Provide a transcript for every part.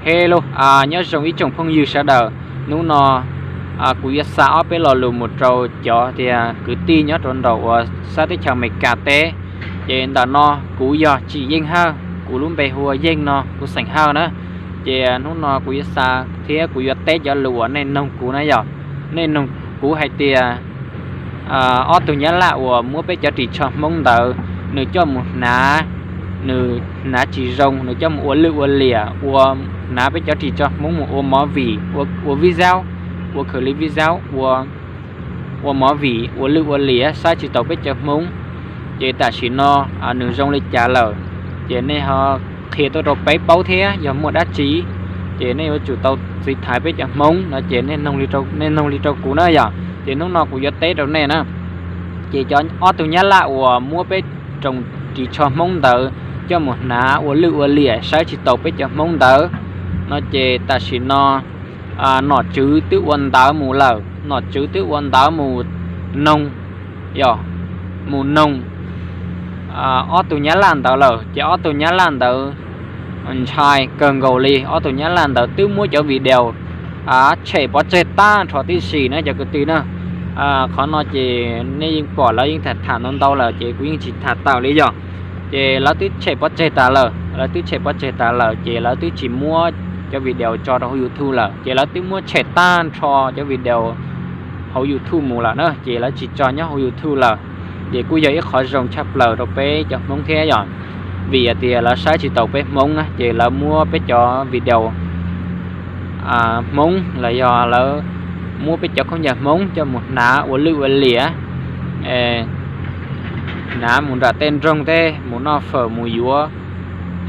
Hello, nyob zoo ib tsoom phooj ywg sawv daws. Hnub no kuv yuav xa ob peb lo lus mus rau cov tias kwv tij nyob rau nraum uas sab teb chaws Amelikas teb. Ces ntawm no kuv yog Tsim Yeej Hawj, kuv lub npe hu ua Yeej no, kuv xeem Hawj na. Ces hnub no kuv yuav xa thiab kuv yuav teb cov lus uas nej noog kuv na yog, nej noog kuv hais tias ob tug nyab laj uas muab peb cov ris tsho Hmoob ntawd, nws coj mus hnav, nws hnav tsis zoo, nws coj mus ua lwj ua liam, ua hnav peb cov ris tsho Hmoob mus ua movie, ua vij zaub, ua khawv li vij zaub, ua ua movie, ua lwj ua liam saib tsis taus peb cov Hmoob. Ces tam sim no nws zoo li cas lawm, ces nej ho qhia tuaj rau peb paub thiab, yog muaj dab tsi ces nej yuav tsum tau txiv thaiv peb cov Hmoob no ces nej noog li rau kuv na yog. Ces hnub no kuv yuav teb rau nej na. Ces cov ob tug nyab laj uas muab peb roos ris tsho Hmoob ntawd coj mus hnav ua lwj ua liam saib tsis taus peb cov Hmoob ntawd no ces tam sim no nom tswv twb ua ntawv mus lawm, nom tswv twb ua ntawv mus noog, yog, mus noog ob tug nyab laj ntawd lawm ces ob tug nyab laj ntawd ntshai kawg nkaus li. Ob tug nyab laj ntawd twb muab cov video tshem pov tseg tag nrho tib si na cov kwv tij na. Qhov no ces nej yeej pom lawv yeej tham tham ntau ntau lawm ces kuv yeej tsis tham tawm li yog. Ces lawv twb tshem pov tseg tas lawm, lawv twb tshem pov tseg tas lawm ces lawv twb tsis muab cov video tso rau hauv YouTube lawm, ces lawv twb muab tshem tag nrho cov video hauv YouTube mus lawm na, ces lawv tsis tso nyob hauv YouTube lawm. Ces kuj yog ib qhov zoo tshaj plaws rau peb cov Hmoob thiab yog, vim hais tias lawv saib tsis taus peb Hmoob na ces lawv muab peb cov video Hmoob los yog lawv muab peb cov khaub ncaws Hmoob coj mus hnav ua lwj ua liam, hnav mus nram tej nroog teb mus noj fawm mus yuav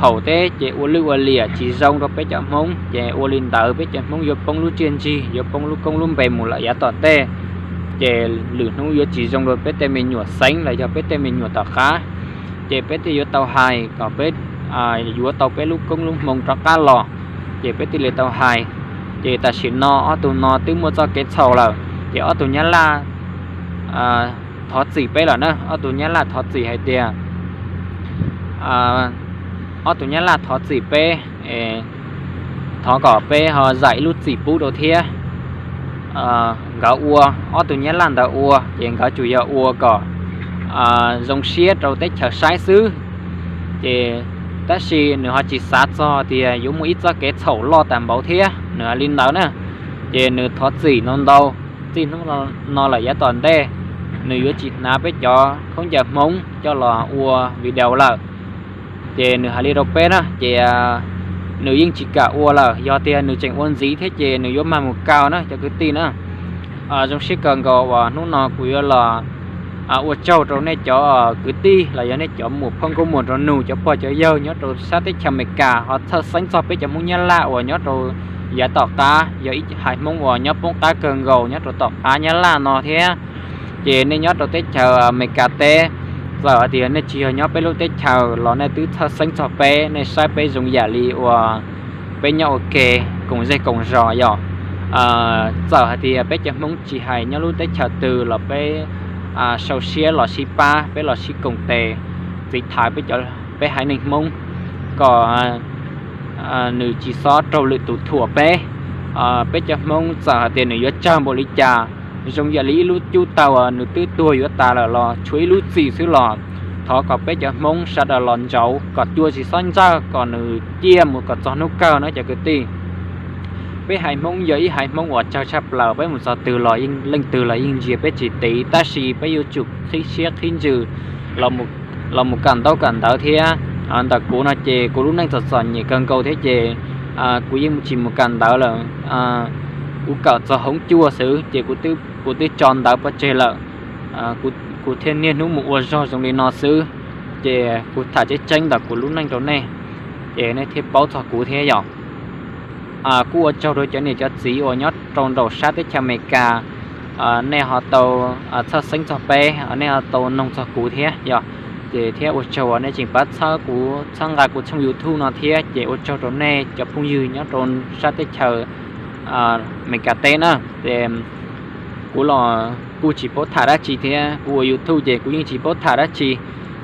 haus teb ces ua lwj ua liam tsis zoo rau peb cov Hmoob ces ua li ntawd peb cov Hmoob yuav poob lub tsiaj ntsig, yuav poob lub koob lub npe mus lawm yav tom ntej. Ces lwm hnub yuav tsis zoo rau peb tej me nyuam xeeb los yog peb tej me nyuam tom qab. Ces peb thiaj yuav tau hais kom peb yuav tau peb lub koob lub hmoo rov qab los, ces peb thiaj li tau hais. Ces tam sim no ob tug no twb muaj txoj kev txhaum lawm, ces ob tug nyab laj thov txim peb lawm na, ob tug nyab laj thov txim hais tias, ob tug nyab laj thov txim peb, thov kom peb ho zam ib lub txim pub rau thiab. Nkawd ua, ob tug nyab laj ntawd ua ces nkawd tsuas yog ua kom zoo siab rau teb chaws saib xwb. Ces tab sis nws ho tsis xav txog tias yuav muaj ib txoj kev txhaum loj tas npaum thiab, nws hais li ntawd na. Ces nws thov txim ntau ntau, txij hnub no lawm yav tom ntej nws yuav tsis hnav peb cov khaub ncaws Hmoob coj los ua video lawm. Ces nws hais li rau peb na, ces nws yeej tsis kam ua lawm, yog tias nws tseem ua ntxiv thiab ces nws yuav mag mus kaw na cov kwv tij na. Zoo siab kawg nkaus uas hnub no kuv yuav los ua tsaug rau nej cov kwv tij los yog nej cov muam phauj nkauj muam nraug nus, cov pog cov yawg nyob rau sab teb chaws Amelikas ho txhawj xeeb txog peb cov Hmoob Nyab Laj uas nyob rau yav tom qab, yog ib haiv Hmoob uas nyob poob qab kawg nkaus nyob rau tom qab Nyab Laj no thiab. Ces nej nyob rau teb chaws Amelikas teb, txawm hais tias nej tsis yog nyob peb lub teb chaws los nej twb txhawj xeeb txog peb, nej saib peb zoo yam li uas peb nyob ua ke koom zej koom zos yom. Txawm hais tias peb cov Hmoob tsis hais nyob lub teb chaws twg los peb sau siab los sib pab, peb los sib koom tes, txiv thaiv peb cov, peb haiv neeg Hmoob kom nws tsis txhob raug lwm tus thuam peb. Peb cov Hmoob txawm hais tias nws yuav tsawg npaum li cas, zoo yam li ib lub cub taug uas nws twb tuag yuav tas lawm los tshuav ib lub txim xwb los thov kom peb cov Hmoob sawv daws los ntsauv kom cua tsis txhob ntsawj, kom nws ciaj mus kom txog hnub kawg na cov kwv tij. Peb haiv Hmoob yog ib haiv Hmoob uas tsawg tshaj plaws, peb mus txog twg los yeej, leej twg los yeej ntsia peb tsis tiv, tab sis peb yuav tsum qhib siab qhib ntsws los mus kawm ntaub kawm ntawv thiab. Ntawm kuv no ces kuv lub neej txom txom nyem kawg nkaus thiab ces kuv yeej tsis mus kawm ntawv lawm. Kuv kawm txog hoob cuaj xwb ces kuv twb tso ntawv pov tseg lawm. Kuv thiaj niaj hnub mus ua zog zoo li no xwb. Ces kuv tham tseeb tseeb ntawm kuv lub neej rau nej, ces nej thiaj paub txog kuv thiab yom. Kuj ua tsaug rau cov niam cov txiv uas nyob rau nraum sab teb chaws Amelikas, nej ho tau txhawj xeeb txog peb, nej ho tau noog txog kuv thiab yom. Ces thiab ua tsaug uas nej tseem pab txhawb kuv, txhawb nqa kuv tshooj YouTube no thiab, ces ua tsaug rau nej cov phooj ywg nyob rau sab teb chaws Amelikas teb na. Ces kuv los kuj tsis paub tham dab tsi thiab, kuv ua YouTube ces kuv yeej tsis paub tham dab tsi.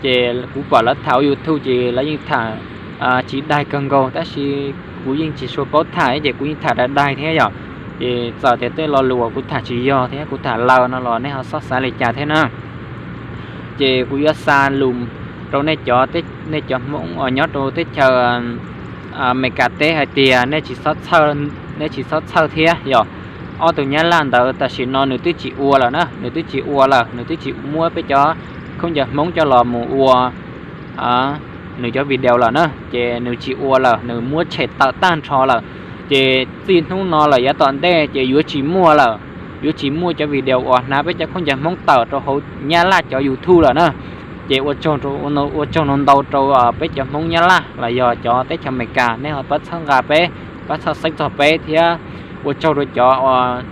Ces kuv pom lawv tham ua YouTube ces lawv yeej tham tsis daig kawg nkaus, tab sis kuv yeej tsis tshua paub tham ces kuv yeej tham daig daig thiab yom. Ces txawm tias tej lo lus uas kuv tham tsis yog thiab kuv tham lawm no los nej ho xob xav li cas thiab na. Ces kuv yuav xa lus rau nej cov, nej cov Hmoob uas nyob rau teb chaws Amelikas teb hais tias nej tsis txhob txhawj thiab yom. Ob tug Nyab Laj ntawd tam sim no nws twb tsis ua lawm na, nws twb tsis ua lawm, nws twb tsis muab peb cov khaub ncaws Hmoob coj los mus ua nws cov video lawm na, ces nws tsis ua lawm, nws muab tshem tawm tag nrho lawm. Ces txij hnub no lawm yav tom ntej ces yuav tsis muaj lawm, yuav tsis muaj cov video uas hnav peb cov khaub ncaws Hmoob tawm rau hauv Nyab Laj cov YouTube lawm na. Ces ua tsaug ntau ntau rau peb cov Hmoob Nyab Laj los yog cov teb chaws Amelikas, nej ho pab txhawb nqa peb, pab txhawb xeeb txog peb thiab. Ua tsaug rau cov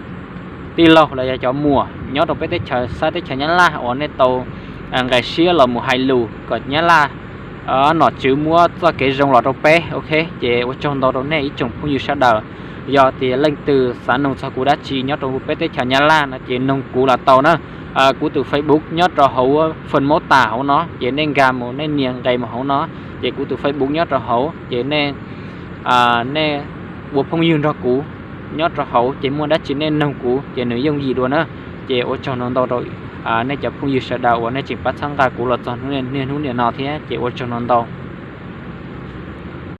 tij laug los yog cov muam nyob rau peb teb chaws, sab teb chaws Nyab Laj uas nej tau nqes siab los mus hais lus kom Nyab Laj nom tswv muab txoj kev zoo los rau peb. Ok, ces ua tsaug ntau rau nej ib tsoom phooj ywg sawv daws. Yog tias leej twg xav noog txog kuv dab tsi nyob rau peb teb chaws Nyab Laj no ces noog kuv los tau na. Kuv tus Facebook nyob rau hauv fem mos tas hauv no, ces nej nkag mus, nej nias nqes mus hauv no, ces kuv tus Facebook nyob rau hauv, ces nej nej ua phooj ywg nrog kuv nyob rau hauv, ces muaj dab tsi nej noog kuv ces nws yooj yim dua na. Ces ua tsaug ntau ntau rau nej cov phooj ywg sawv daws uas nej tseem pab txhawb nqa kuv los txog niaj hnub niam no thiab, ces ua tsaug ntau ntau.